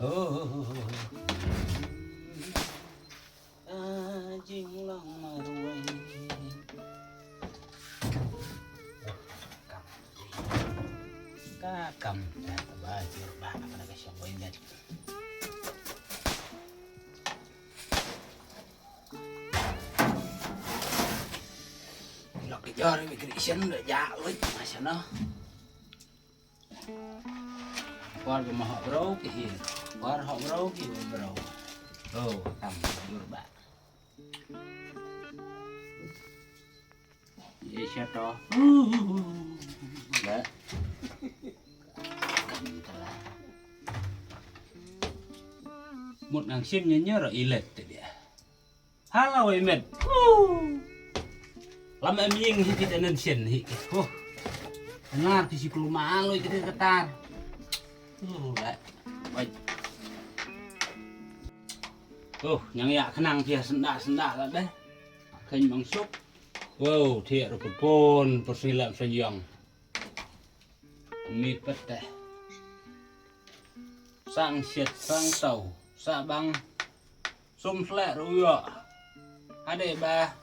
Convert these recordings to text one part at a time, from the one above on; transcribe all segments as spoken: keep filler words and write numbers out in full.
Oh, ka jinglong marwei. Ka kam, eh, ba jur ba ka na ka shong wei met. Lok ki jor immigration da ja lut ma shano. Por ba ma hok bro ki ir. Por hok bro ki ir bro. Oh, kam jur ba. Ye shato. Ba. Kam tala. Mut nang sim nya nya ro ilet te dia. Halo i met. Lam em ying hi kita nen sien hi. Huh. Ngar ki si kluma alo kita katar. Huh, ba. Wai. Huh, nyang ya kenang pia sendak-sendak la deh. Khen bang suk. Wow, thiah rupa pun, persila senyong. Mit pat teh. Sang siat sang tau. Sa bang. Sum slek ruh ïoh. Hade ba.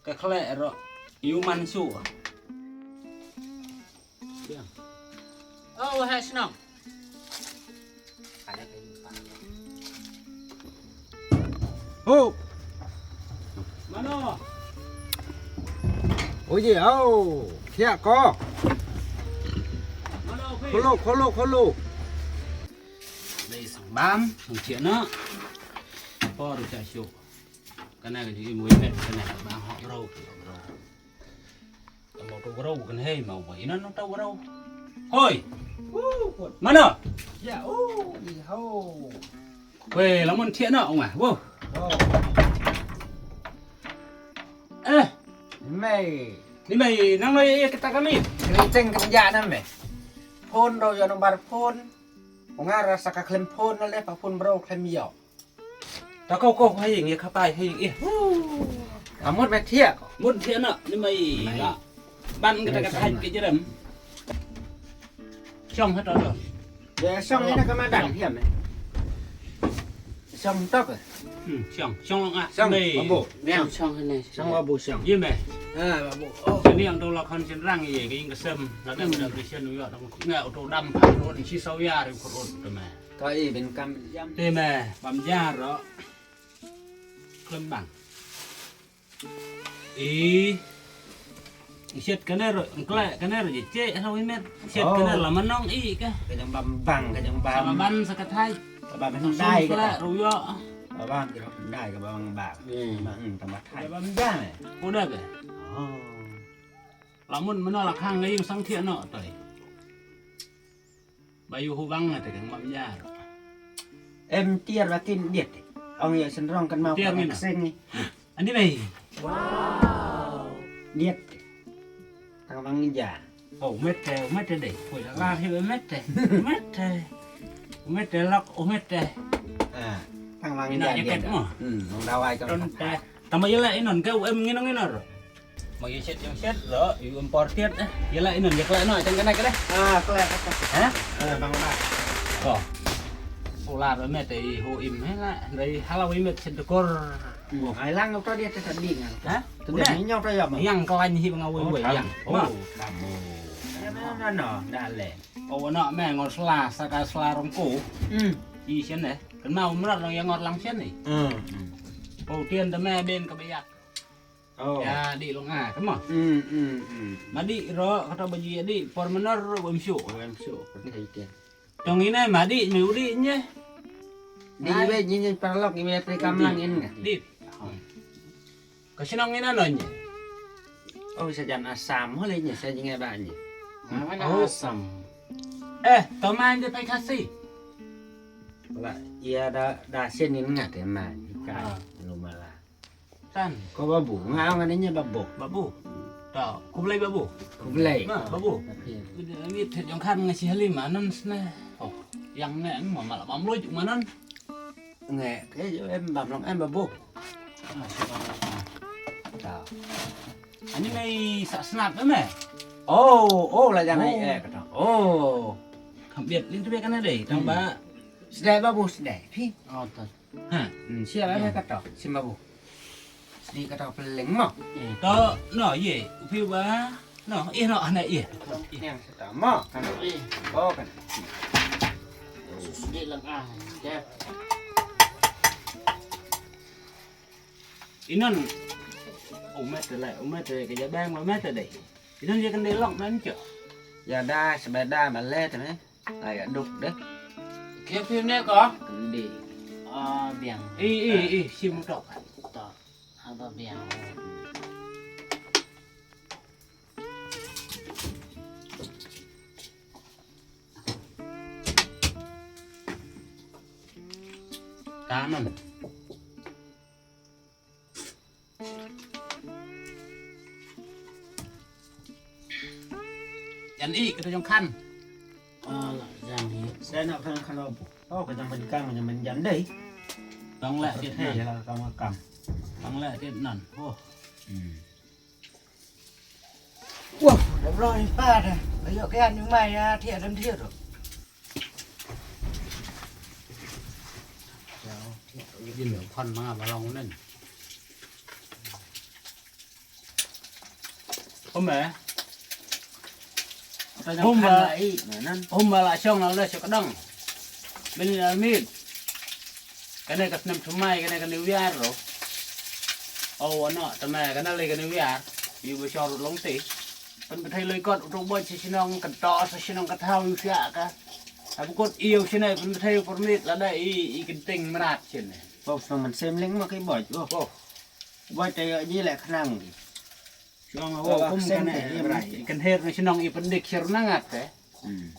Ka khlek ruh. Yu man su. Oh, hai shnong. Ho. Mano? Oye, au. Thiah ko. Mano, phi? Kholo, kholo, kholo. Dei sang bam, sang thiah na. Por cha shu. Kana ka ji mo met kana ba ho bro, bro. Tamo to bro kan hei mau ba ina no to bro. Hoi. Mano? Ya, oh, ni ho. Wei, lamon thiah na ong ah. Wo. Oh. Eh. Ni mai. Ni mai nang noi kita kami. Kering ceng kerja na me. Phone ro yo nomor phone. Ong ah rasa ka khlem phone na le pa phone bro khlem yo. Ta ko ko ha ïing ïa khapai ha ïing ih. Amut me thiah ko. Mut thiah na ni mai la. Ban kita ka thai ke jerem. Shong ha to to. Ya shong ni na ka ma dang hiam. Shong to ke. Hmm, shong, shong ah. Shong babu. Shong ha ne. Shong babu shong. Ye me. Ha babu. Oh. Sini yang to la khon shin rang ye ke ïing ka sem. La dang da Christian New York. Nga auto dam pa ro ni si sau ya ri ko ro to me. Ka i ben kam jam. Te me bam jar ro. Klem bang. I. Siat kane ro, ngklek kane ro je che ha wi met. Siat kane la manong i ka. Ka jang bam bang, ka jang bam. Sama ban sa ka thai. Ka bam dai ka. Ru yo. Ka bam ki ro dai ka bam bang. Bang tam thai. Ka bam jang. Udah be. Oh. Lamun mena la khang ngai sang thiah no toi. Ba yu hu bang na te kan ma bya. Em tiar ba kin diet. Ong ya senrong kan mau tiar ka ngin seng ni. Ani bai. Wow. Diet. Tang bang ja. Oh mete mete dei. Koi la la he mete. Mete. Mete lak oh mete. Ah. Tang bang ja diet. Hmm, ong dawai ka. Tama yela inon ka em ngin ngin ro. Mo ïa shet jong shet lo, ïa um por tiat eh. Ïa la inon ïa klek no jong kana kada. Ah, klek. Ha? Eh, bang ba. Ko. Solar ba met ei ho im he la, dei hala wi met shet dekor. Ai lang to dia ta ding. Ha? Tu dia minyo to ya ma. Yang kelany hi bang awi wi yang. Oh, kamu. Ya no no no, dale. Oh no me ngor sla, saka sla rongko. Hmm. I shen eh. Kena umrat rong yang ngor lang shen ni. Hmm. Oh, tian da me ben ka bayak. Oh. Ya di long ah, kama. Hmm hmm hmm. Ma di ro kata baji ya di por menor ro bam shu. Bam shu. Tong ina ma di me udi nye. Di we nyi nyi paralok nyi me tri kamlang in nga. Di. Ka shnong ina no nye. Oh sa jan Assam ho le nye sa jinge ba nye. Mana Assam. Eh, to ma nje pai Khasi. Wala ya da da shen in nga te ma. Ka lumala. Tan. Ko babu, nga ang ane nya babu. Babu. Ta, Kublai babu. Kublai. Ma, babu. Tapi ami te jong khan nga si Halim anan sne. Oh, yang ne ma mal bam loj manan. Nge, ke em bam long em babu. Ta. Ani mai sa snap em eh. Oh, oh la janai eh kata. Oh. Kham biat lin tu biat kana dei, tang ba. Sdai babu sdai. Phi. Oh, to. Ha. Hmm, siapa ya kata? Sim babu. Sdai kata peleng mo. Eh, to, no, ye. Upi ba. No, eh, no, ana, ye. Yang sata mo. Kan. Eh. Oh, kan. Sdai lang ah. Ya. Inan. Umat te lai, umat te ke jabang, umat te dai. Inan ye kan dai long nan cho. Ya da, sebeda bale te me. Ai, aduk deh. Kya phim ne ko? Kendi. Ah, biang. Eh, eh, eh, sim tok. Tok. Apa biang? Kanan. Yan i kata jong khan. Ala jang hi. Saya nak khan khan lo. Oh, ka jang ban kam, ka jang ban jan dei. Tang la tit nan. Hey, la kam kam. Tang la tit nan. Oh. Hmm. Wah, da bro ni pa da. Ayo ke anu mai ya, thiah dam thiah tu. Jin khon ma ba long nen. Hôm eh. Hôm ba, hôm ba la shong la shong kadang. Min la mit. Kane ka snem thymmai, kane ka New Year ro. Oh, ano, thymmai, kane le ka New Year. Yu ba shong rut long te. Pynbthei loi kot u tu boj sa shnong, kan to sa shnong ka thaw yu sia ka. Abu kot yu shnai pynbthei permit lada i, i kenting mrat shin. Pop shnong man sem ling ma ki boj. Oh. Boj te yo ji le khnang di. Shnong ho kum kane rai. Kan her na shnong i pendik sir nangat te. Hmm.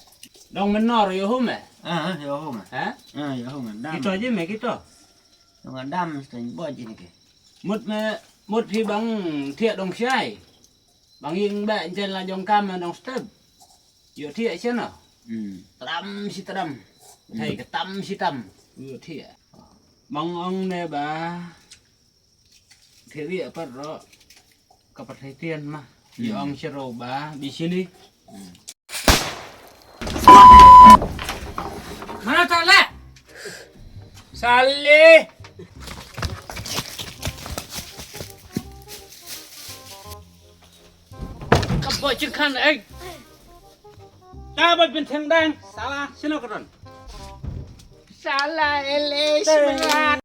Dong menor yo hum eh. Ah, yo hum. Ha? Ah, yo hum dam. Kito ji me kito. Dong dam sten boj ji ni ke. Mut me, mut phi bang thiah dong shai. Bang ing ba jen la jong kam dong step. Yo thiah shen no. Hmm. Tram si tram. Thai ka tam si tam. Yo thiah. Bang ong ne ba. Thiri apa ro ka pathai tian ma. Ye ong shiro ba bi sini. Mana ta le? Sali. Ka bo chir khan ai. Ta ba bin theng dang. Sala sino ka don. Sala ele shimra.